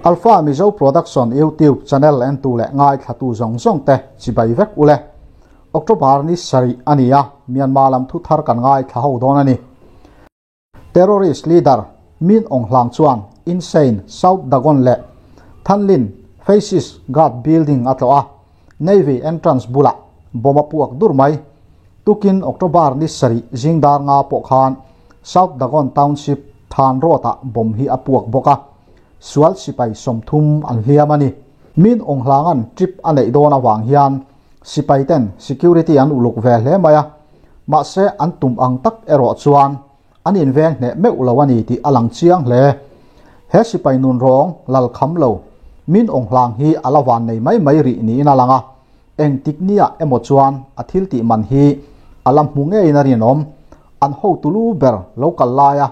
Alpha Mizo Production YouTube channel entu leh ngaithlatu zawng zawng te chibai vek ule. October ni sarih a ni a, Myanmar lam thu thar kan ngaithla ho dawn a ni. Terrorist leader Min Aung Hlaing chuan Insein, South Dagon leh Thanlyin Faces Guard Building a tlawh a, Navy entrance bulah bomb a puak dur mai. Tukin October ni sarih zing dar nga pawh khan South Dagon Township Than Road-ah bomb hi a puak bawk a, sual sipai 30 an hliam a ni. Min Aung Hlainga'n trip a neih dawn avang hian sipai ten security an uluk ve hle mai a, mahse an tum ang tak erawh chuan an inveng hneh meuh lo a ni tih a lang chiang hle. He sipai nun rawng lal kham lo Min Aung Hlaing hi a la van nei mai mai rih niin a lang a, engtik nia emaw chuan a thil tih man hi a la hmu ngeiin a rinawm. An hotu lu ber lo kal laia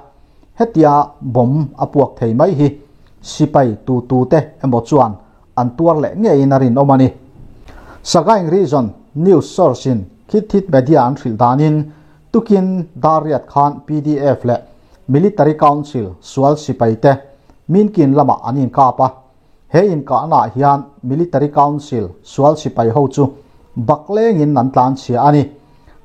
hetia bomb a puak thei mai hi sipai tu tu te emaw chuan an tuar leh ngeiin a rinawm a ni. Sagaing Region News Source in Khit Thit Media an hrilh danin tukin Dariat khan PDF leh Military Council sual sipai te Minkin lamah an inkap a. He inkahnaah hian Military Council sual sipai ho chu bak lengin an tlan chhia a ni.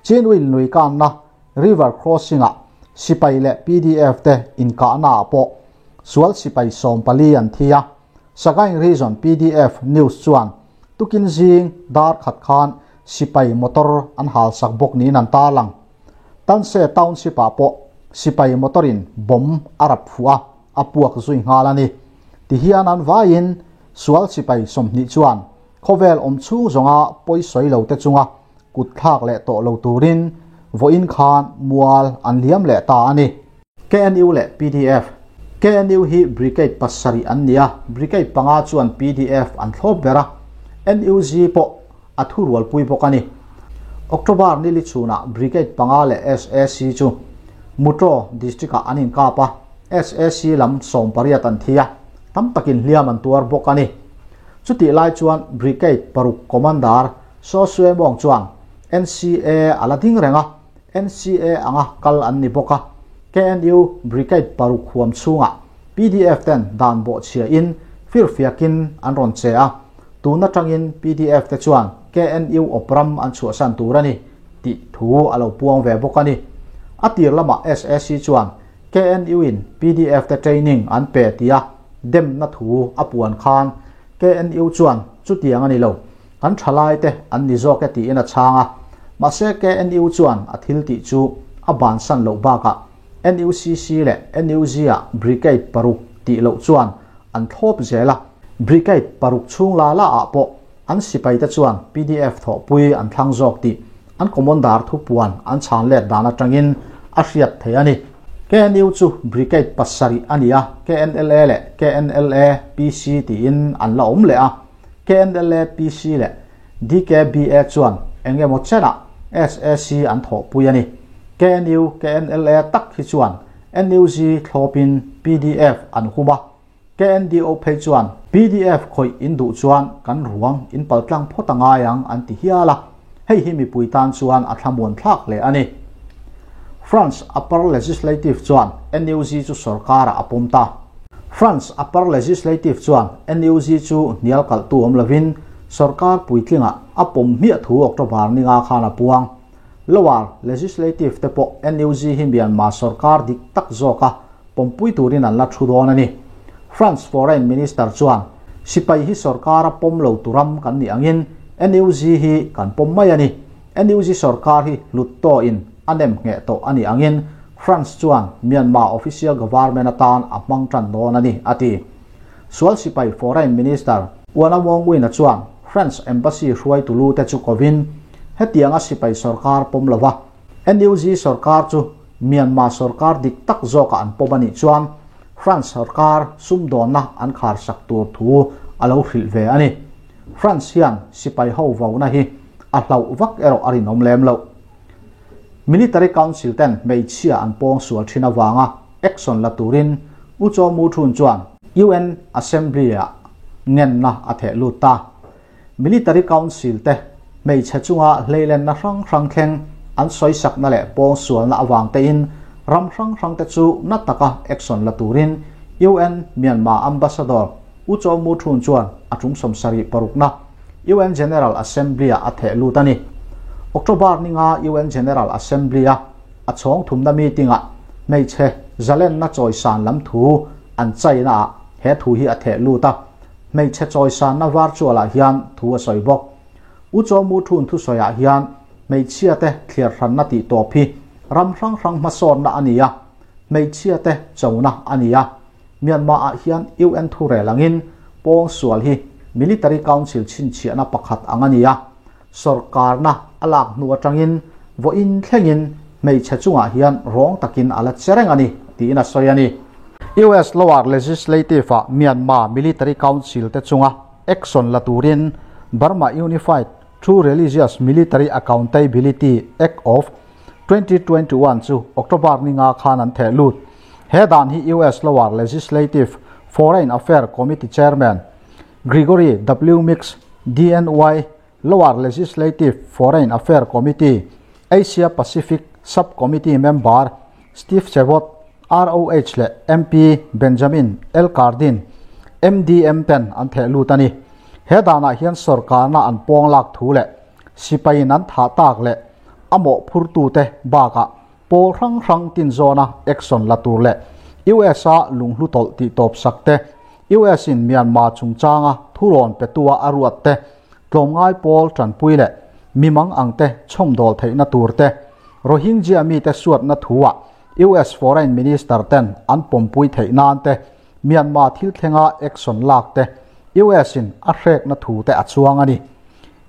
Chinwin lui kanna River Crossing-ah sipai leh PDF te inkahnaah pawh sual sipai 14 an thi a. Sagaing Region PDF News chuan tukin zing dar khat khan sipai motor an halsak bawk niin an tarlang. Tanse Township-ah pawh sipai motor-in bomb a rap fuh a, a puak zui nghal a ni. Tihian an vaiin sual sipai 20 chuan khawvel awm chhung zawnga pawi sawi lo te chunga kut thlak leh tawh lo turin vawiin khan mual an liam leh ta a ni. KNU leh PDF KNU hi Brigade 7 an ni a, Brigade 5 chuan PDF an thlawp ber a, NUG pawh a thu rualpui bawk a ni. October ni li chhunah Brigade 5 leh SAC chu Mutro District-ah an inkap a, SAC lam 18 an thi a, tam takin hliam an tuar bawk a ni. Chutih lai chuan Brigade 6 Commander Saw Sue Mawng chuan NCA a la ding reng a, NCA anga kal an ni bawk a, KNU Brigade 6 huam chhungah PDF ten dan bawh chhia in firfiakin an rawn che a, tun atangin PDF te chuan KNU awpram an chhuahsan tur a ni tih thu a lo puang ve bawk a ni. A tir lamah SAC chuan KNU in PDF te training an pe tia demna thu a puan khan KNU chuan chutiang a ni lo, kan thalai te an ni zawk e tiin a chhang a. Mahse KNU chuan a thil tih chu a bansan loh bakah NUCC leh NUG ah Brigade 6 tih loh chuan an thlawp zel a. Brigade 6 chhung la la ah pawh an sipai te chuan PDF thawhpui an thlang zawk tih an commander thu puan an chhan let dan atangin a hriat thei a ni. KNU chu Brigade 7 a ni a, KNLA leh KNLA PC tiin an la awm leh a. KNLA PC leh DKBA chuan engemaw chenah SAC an thawhpui a ni. KNU KNLA tak hi chuan NUG thlawpin PDF an hum a, KNDO phei chuan PDF khawih in duh chuan kan ruang in paltlang phawt a ngai ang an ti hial a, hei hi mipui tan chuan a thlamuan thlak hle a ni. France Upper Legislative chuan NUG chu sarkarah a pawm ta. France Upper Legislative chuan NUG chu hnial kalhtu awm lovin sarkar puitlingah a pawm hmiah thu October ni nga khan a puang. Lower Legislative te pawh NUG hi Myanmar sarkar dik tak zawk a pawmpui turin an la thu dawn a ni. France Foreign Minister chuan sipai hi sarkar a pawm lo turam kan ni angin NUG hi kan pawm mai a ni. NUG sarkar hi hlut to in a nem nge to a ni angin France chuan Myanmar official government atan a hmang tan dawn a ni a ti. Sual sipai Foreign Minister Uana Wong Win-a chuan France Embassy hruai tulu te chu kovin hetianga sipai sarkar pawm lova NUG sarkar chu Myanmar sarkar dik tak zawka an pawm ani chuan France sarkar sumdawnna an khar sak tur thu a lo hrilh ve a ni. France hian sipai ho vauna hi a hlauh vak erawh a rinawm lem lo. Military Council ten hmeichhia an pawng sual thin awanga action la turin U Chaw Mu Thun chuan UN Assembly ah ngenna a theh lut ta. Military Council te hmeichhe chunga hleilenna hrang hrang thleng an sawisakna leh pawng sualna awang te in ram hrang hrang te chu na taka action la turin UN Myanmar Ambassador U Kyaw Mu Htun chuan a tum 76na UN General Assembly-ah a theh lut a ni. October ninga UN General Assembly-a a chhawng thumna meeting-ah hmeichhe zalenna chawisan lam thu an chainaah he thu hi a theh lut a, hmeichhe chawisanna virtual-ah hian thu a sawi bawk. U Kyaw Mu Htun thusawiah hian hmeichhiate thliar hranna tih tawp hi ram hrang hrang hmasawnna a ni a, hmeichhiate chona a ni a. Myanmar-ah hian UN thurel angin pawng sual hi Military Council chhinchhiahna pakhat ang a ni a, sawrkarna a lak hnu atangin vawiin thlengin hmeichhe chungah hian rawng takin a la che reng a ni, tiin a sawi a ni. US Lower Legislative-ah Myanmar Military Council te chunga action la turin Burma Unified True Religious Military Accountability Act of 2021 chu October ninga khan an theh lut. He dan hi US Lower Legislative Foreign Affairs Committee Chairman Gregory W. Meeks, DNY, Lower Legislative Foreign Affairs Committee Asia Pacific Subcommittee member Steve Chabot, ROH leh MP Benjamin L. Cardin, MDM ten an theh lut a ni. He danah hian sorkarna an pawng lak thu leh sipaiin an thah tak leh a mawhphurtute bakah pawl hrang hrang tin zawna action la tur leh US a lunghlu tawlh tih tawp sak te, US in Myanmar chungchanga thurawn petua a ruat te, tlawmngai pawl tanpui leh mimang ang te chhawmdawl theihna tur te, Rohingya mite suatna thuah US Foreign Minister ten an pawmpui theih nan te, Myanmar thil thlenga action lak te US in a hrekna thu te a chuang a ni.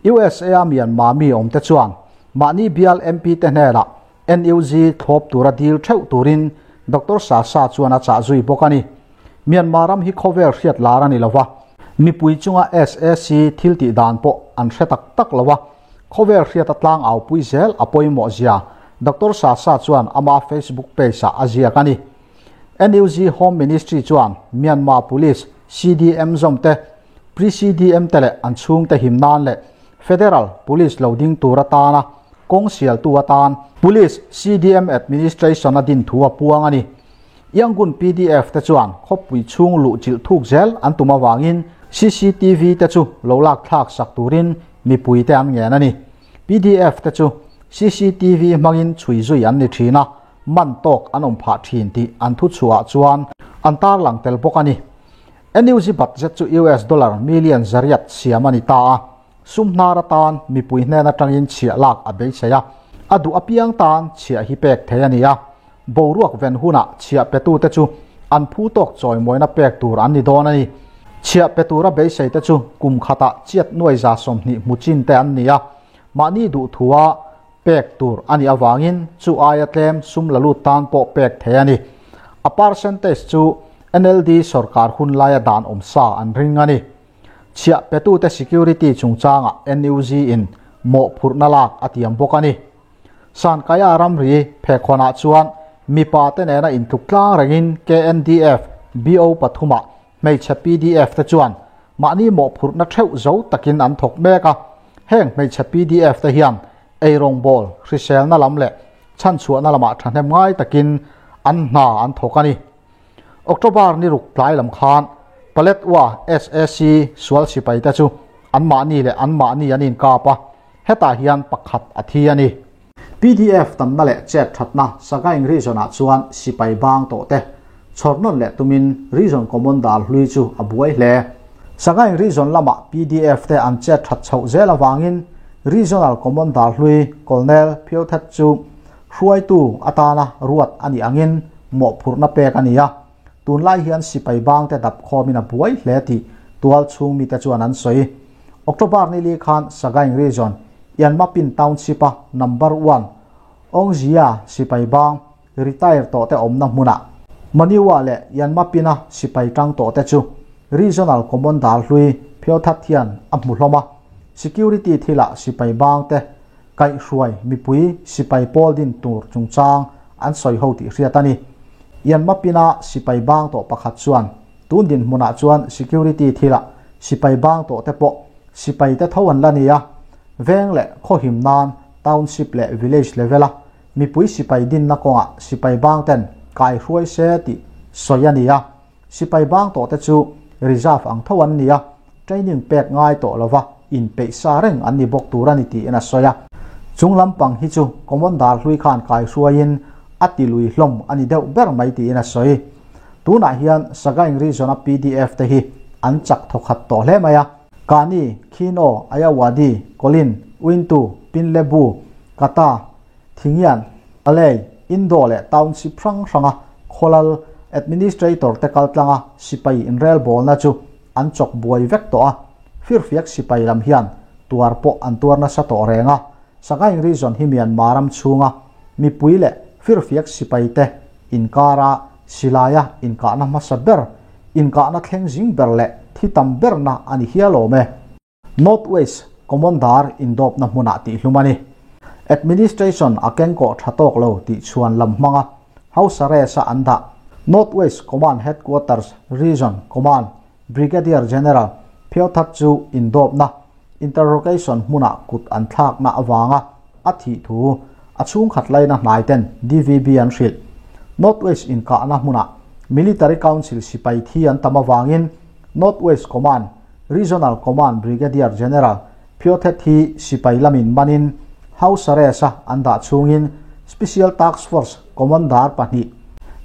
USA a Myanmar mi awmte chuan mahni bial MP te hnenah NUG thlawp tura dil theuh turin Doctor Sasa chuan a chah zui bawk a ni. Myanmar ram hi khawvel hriat lar a ni lova, mipui chunga sac thil tih dan pawh an hre tak tak lova, khawvel hriat a tlang au pui zel a pawimawh zia Doctor Sasa chuan ama Facebook page ah a ziak a ni. NUG Home Ministry chuan Myanmar Police CDM zawm te, Pre-CDM te leh an chhungte him nan leh Federal Police lo ding tur atana kawng sialtu atan Police CDM Administration a din thu a puang a ni. Yangon PDF te chuan khawpui chhung luh chilh thuk zel an tum avangin CCTV te chu lo lak thlak sak turin mipui te an ngen a ni. PDF te chu CCTV hmangin chhui zui an ni thin a, man tawk an awm phah thin tih an thu chhuah chuan an tarlang tel bawk a ni. NUG budget chu US dollar million zariat siam a ni ta a, sum hnar atan mipui hnen atangin chhiah lak a beisei a, a duh apiang tan chhiah hi pek thei a ni a, boruak ven hunah chhiah petute chu an phu tawk chawimawina pek tur an ni dawn a ni. Chhiah pe tura beisei te chu kum khatah chiat nuai 120 hmu chin te an ni a, mahni duhthua pek tur a nih avangin chu aia tlem sum la lut tan pawh pek thei a ni. A percentage chu NLD sorkar hun laia dan awm sa an ring a ni. Chhiah petute security chungchangah NUG in mawhphurhna lak a tiam bawk a ni. Sankaya ramri phekhawnah chuan mipa te nena intluk tlang rengin KNDF BO pathumah hmeichhe PDF te chuan mahni mawhphurhna theuh zo takin an thawk mek a. Heng hmeichhe PDF te hian eirawngbawl hriselna lam leh chhanchhuahna lamah thahnem ngai takin an hna an thawk a ni. October ni ruk tlai lam khan Paletwa SAC sual sipai te chu anmahni leh anmahni an inkap a, hetah hian pakhat a thi a ni. PDF tamna leh chet thatna Sagaing region-ah chuan sipai bang tawh te chhawrnawn leh tumin region commander hlui chu a buai hle. Sagaing region lamah PDF te an chet that chhoh zel avangin regional commander hlui Colonel Phyo Thet chu hruaitu atana ruat a nih angin mawhphurhna pek a ni a. Tunlai hian sipai bangte dap khawmin a buai hle tih tual chhung mite chuan an sawi. October ni li khan Sagaing region Yanmapin Township-a number one Aungzia sipai bang retire tawhte awmna hmunah Maniwa leh Yanmapin-a sipai tang tawhte chu Regional Commander hlui Phyo That hian a hmu hlawm a. Security thilah sipai bangte kaihhruai mipui sipai pawl din tur chungchang an sawi ho tih hriat a ni. Yanmapin-a sipai bang tawh pakhat chuan tun dinhmunah chuan security thilah sipai bang tawh te pawh sipai te tho an la ni a, veng leh khawhim nan township leh village level-a mipui sipai dinna kawngah sipai bang ten kaihruai se tih sawi a ni a. Sipai bang tawh te chu reserve ang tho an ni a, training pek ngai tawh lova inpeih sa reng an ni bawk tur a ni tiin a sawi a. Chung lampang hi chu Commander hlui khan kaihruaiin a ti lui hlawm a ni deuh ber mai tiin a sawi. Tunah hian Sagaing Region-a pdf te hi an chak thawkhat tawh hle mai a. Kani, Khino, Ayawadi, Kolin, Uintu, Pinlebu, Kata, Thingian, Alei, Indo leh Township hrang hranga khawlal Administrator te kaltlanga sipai inrelbawlna chu an chawk buai vek tawh a, firfiak sipai lam hian tuar pawh an tuar nasa tawh reng a. Sagaing Region hi Myanmar ram chhunga mipui leh firfiak sipai te inkara silaia inkahna hmasa ber, inkahna thleng zing ber leh thi tam berna a ni hial awm e. North West Commander indawpna hmunah tihhlum a ni. Administration a kengkawh tha tawk lo tih chhuan lam hmanga House Arrest-a an dah. North West Command Headquarters Region Command Brigadier General Phyo That chu indawpna interrogation hmunah kut an thlakna avanga a thih thu a chhungkhat laina hnaiten DVB an hrilh. North West inkahna hmunah Military Council sipai thi an tam avangin North West Command Regional Command Brigadier General Phyo Thet hi sipai lamin manin House Arrest-a an dah chhungin Special Task Force Commander pahnih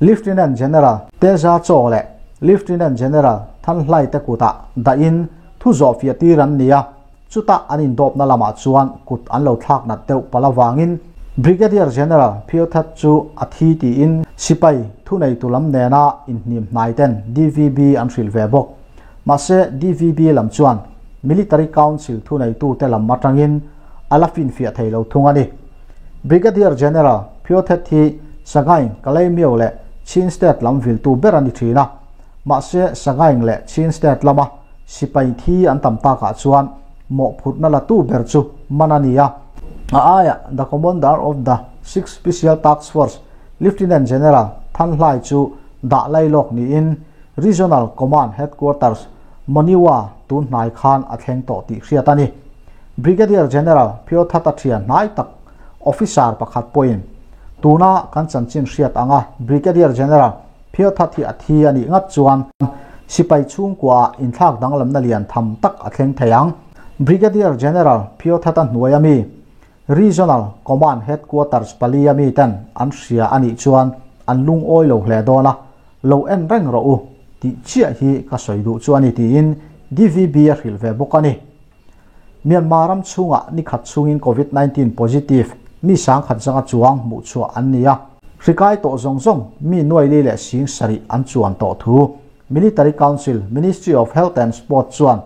Lieutenant General Teza Chaw leh Lieutenant General Than Hlai te kutah dahin thu zawhfiah tir an ni a, chutah an indawpna lamah chuan kut an lo thlak nat deuh palh avangin Brigadier General Phyo Thet chu a thi tiin sipai thuneitu lam nena inhnim hnaiten DVB an hrilh ve bawk. Mahse, DVB lam chuan Military Council thuneitute lam atangin a la finfiah thei lo thung a ni. Brigadier General Phyo Thet hi Sagaing, Kalaymyo leh Chin State lam viltu ber a ni thin a. Mahse, Sagaing leh Chin State lama sipai thi an tam takah chuan mawhphurhna latu ber chu man a ni a. A aiah The Commander of the Sixth Special Task Force, Lieutenant General Than Hlai chu dah lailawk niin Regional Command Headquarters, Monywa tun hnai khan a thleng tawh tih hriat a ni. Brigadier General Phyo Thata thian hnai tak officer pakhat pawhin tuna kan chanchin hriat anga Brigadier General Phyo That hi a thi a nih ngat chuan sipai chhungkuaah inthlak danglamna lian tham tak a thleng thei ang. Brigadier General Phyo Thata hnuaia mi Regional Command Headquarters palia miten an hria a nih chuan an lungawi lo hle dawn a, lo en reng rawh u tih chiah hi ka sawi duh chu a ni tiin DVB a hrilh ve bawk a ni. Myanmar ram chhungah ni khat chhungin Covid-19 positive mi sangkhat zanga chuang hmuh chhuah an ni a, hri kai tawh zawng zawng mi nuaili leh sing sarih an chuan tawh thu Military Council, Ministry of Health and Sport chuan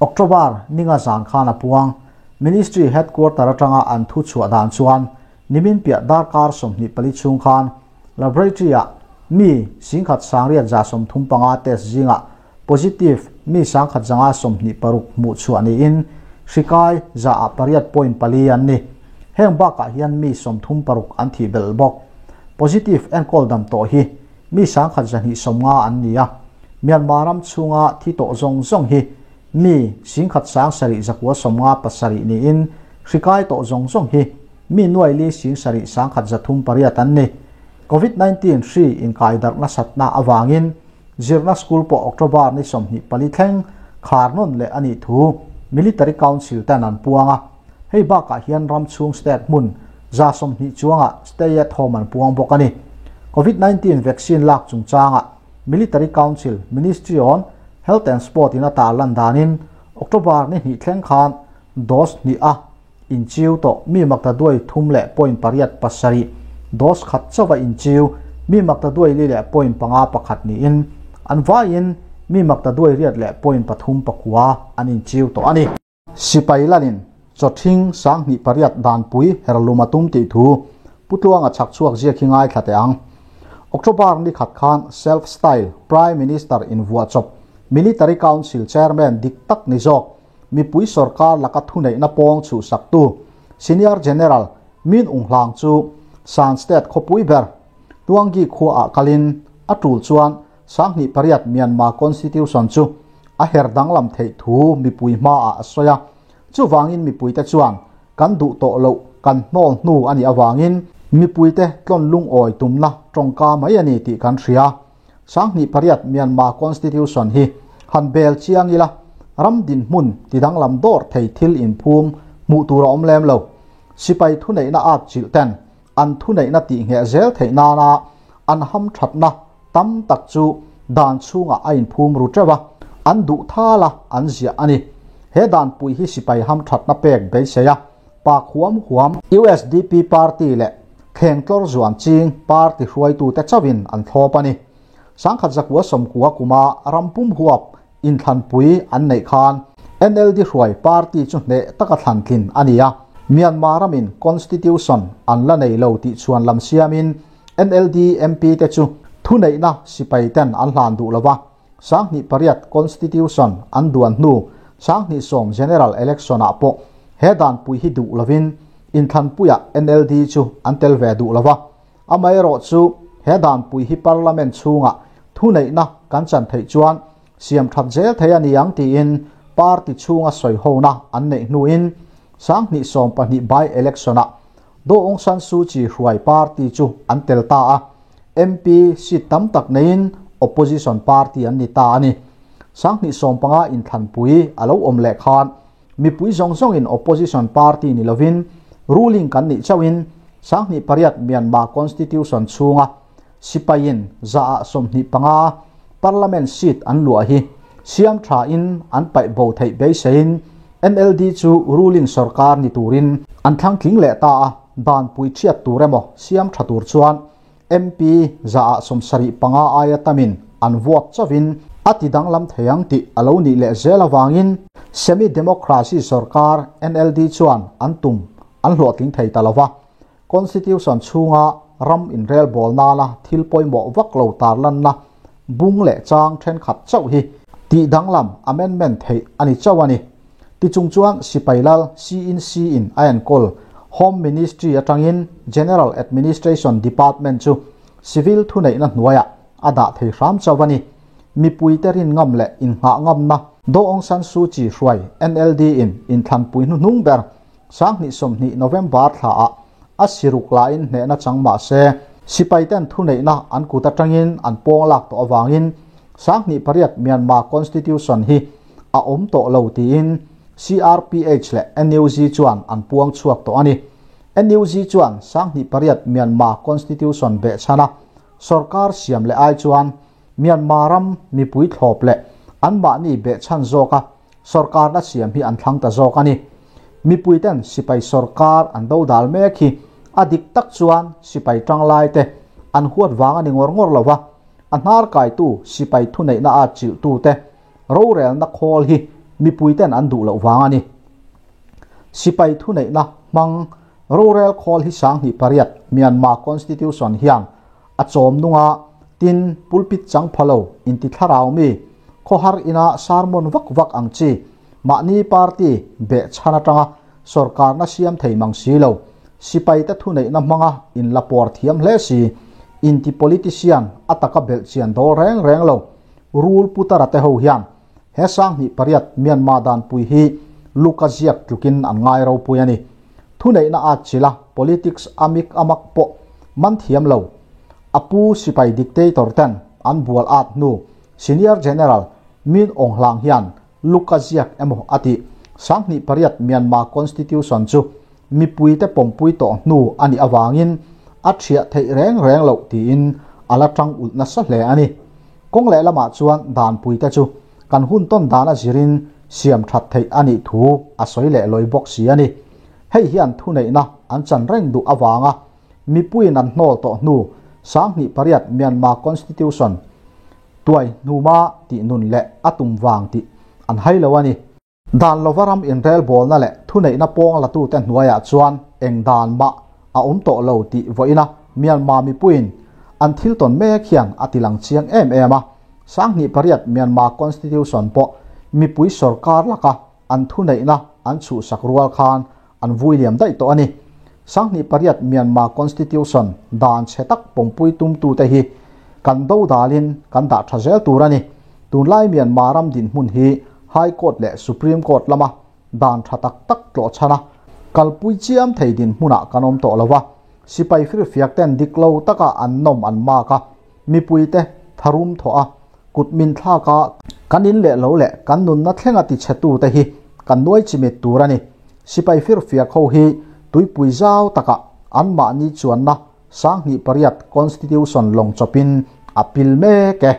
October ninga zan khan a puang. Ministry headquarter atanga an thu chhuah dan chuan nimin piah darkar 24 chhung khan Laboratory-ah mi singkhat sangriat za 35 test zingah positive mi sangkhat zanga 26 hmuh chhuah niin hri kai za ah 8.4 an ni. Heng bakah hian mi 36 an thih belh bawk. Positive enkawl dam tawh hi mi sangkhat 250 an ni a. Myanmar ram chhunga thi tawh zawng zawng hi mi singkhat sang sarih zakua 57 niin hri kai tawh zawng zawng hi mi nuai li sing sarih sangkhat 308 an ni. Covid-19 hri inkai darhna satna awangin zirna school pawh October ni 24 thleng kharnon leh ani thu Military Council ten an puanga. Hei bakah hian ram chhung state hmun za 20 chuanga stay at home an puang bawk ani. Covid-19 vaccine lak chungchanga Military Council Ministry on Health and Sport in ata lan danin October ni hnih thleng khan dose ni a inchiu to mi makta duai thum leh point pariat pasarih dose khat chawa inchiu mi makta duai li leh point panga pakhat ni in an vaiin mi makta duai riat leh point pathum pakua an inchiu to ani. Sipai lanin chawthing sang hnih pariat dan pui herluma tum tih thu putluanga chak chuak zia khi ngai thla te ang. October ni khat khan self style Prime Minister in vua chop Military Council Chairman dik tak ni zawk mipui sarkar laka thu nei na pawng chu saktu Senior General Min Aung Hlaing chu Shan State khawpui ber Tuanggi khua ah kalin a tul chuan sang hnih pariat Myanmar Constitution chu a her danglam theih thu mipui hma ah a sawi a. Chuwangin mipui te chuan kan duh tawh loh kan hnawl hnu ani awangin mipui te tlon lung awi tumna tawngka mai ani tih kan hria. Sang hnih pariat Myanmar Constitution hi Han bel chiang ila, ram dinhmun tidanglam dawr thei thil inphum hmuh tur a awm lem lo. Sipai thuneihna at chilh ten an thuneihna tihngheh zel theih nana an hamthatna tam tak chu dan chhungah a inphum ru teuh a, an duh thal a, an ziah a ni. He danpui hi sipai hamthatna pek beisei a, pak huam huam usdp party leh thlengtlawr zuan ching party hruaitute chauhin an thlawp a ni. 1990 kuma ram pum huap inthlanpui an neih khan NLD hruai party chu hneh taka thlantlin a ni a. Myanmar ramin constitution an la nei lo tih chhuan lam siamin NLD MP te chu thuneihna sipai ten an hlan duh lova, 2008 constitution an duan hnu 2010 general election ah pawh he danpui hi duh lovin inthlanpuiah NLD chu an tel ve duh lova. Amaherawhchu he danpui hi parliament chhungah thuneihna kan chan theih chuan siam that zel thei a ni ang tiin party chhunga sawihona an neih hnuin 2012 by election ah Daw Aung San Suu Kyi hruai party chu an tel ta a, MP seat tam tak neiin opposition party an ni ta a ni. 2015 inthlanpui a lo awm leh khan mipui zawng zawngin opposition party ni lovin ruling kan nih chauhin 2008 Myanmar constitution chhunga sipaiin 25% parliament seat an luah hi siam tha in an paih bo theih beiseiin NLD chu ruling sarkar ni turin an thlang tling leh ta a, danpui thiat tur emaw siam tha tur chuan MP 75% aia tamin an vote chauhin a ti danglam thei ang tih a lo nih leh zel awangin semi democracy sarkar NLD chuan an tum an hlawhtling thei ta lova. Constitution chhunga ram inrel bawl nana thil pawimawh vak lo tarlanna bung leh chang thenkhat chauh hi tih danglam amendment theih a ni chauh a ni. Tichung chuan sipai lal C-in-C in a enkawl Home Ministry atangin General Administration Department chu civil thuneihna hnuaiah a dah thei hram chauh a ni. Mipuite rin ngam leh innghah ngamna Daw Aung San Suu Kyi hruai NLD in inthlanpui hnuhnung ber 2020 November thla ah a siruk lain hnehna chang mah se sipai ten thuneihna an kut atangin an pawng lak tawh awangin 2008 Myanmar constitution hi a awm tawh lo tiin CRPH leh NUG chuan an puang chhuak tawh a ni. NUG chuan 2008 Myanmar constitution behchhana sarkar siam leh ai chuan Myanmar ram mipui thlawp leh anmahni behchhan zawka sarkar na siam hi an thlang ta zawk a ni. Mipui ten sipai sarkar an do dal mek hi a dik tak chuan sipai tanglai te an huat wang ani ngawr ngawr lova, a hnar kai tu sipai thuneihna a chilh tu te rorel na khawl hi mipui ten an duh loh wang ani. Sipai thuneihna hmang rorel khawl hi 2008 Myanmar constitution hian a chawm nunga tin pulpit chang phalo inti thlarau mi khohar ina sermon vak vak ang chi mahni party be chhana tanga sarkar na siam thei mang si lo sipai te thuneihna hmanga in la por thiam hle si inti politician ataka bel chian dol reng reng lo rule putara te ho hian he 2008 Myanmar dan pui hi luka ziak tlukin an ngai ro pui ani. Thuneihna a chila politics amik amak po man thiam lo apu sipai dictator ten an bual at nu senior general Min Aung Hlaing hian luka ziak emaw ati 2008 Myanmar constitution chu mipui te pompui to hnu ani awangin a thia thei reng reng lo tiin ala tang ulna sa hle ani. Kong leh lama chuan dan pui te chu kan hun ton dana zirin siam that thei ani thu a soi leh loi bawk si ani. Hei hian thuneihna an chan reng du awanga mipuiin an hnawl tawh hnu 2008 Myanmar constitution tuai hnuma tih nun leh atum wang tih an hai lo ani. Dan lovaram inrel bawlna leh thuneihna pawng latu te hnuaiah chuan eng dan ma a awm tawh lo tih vawiina Myanmar mipuiin an thil tawn mek hian a tilang chiang em em a. 2008 Myanmar constitution pawh mipui sarkar laka an thuneihna an chhuhsak rual khan an vui liam daih tawh ani. 2008 Myanmar constitution dan chhe tak pawmpui tum tu te hi kan do dalin kan dah tha zel tur ani. Tunlai Myanmar ram din hmun hi High Court leh Supreme Court lama dan tha tak tak tlo chhana kalpui chiam thei din hmuna kan awm tawh lova, sipai fir fiak ten dik lo taka an nom an ma ka mipui te tharum tho a kut min thla ka Kan in leh lo leh kan nunna thlenga tichhetu te hi kan nuai chimit tur a ni. Sipai firfiak ho hi tuipui zau takah anmahni chuanna 28 Constitution lawng chawpin a pil mek e.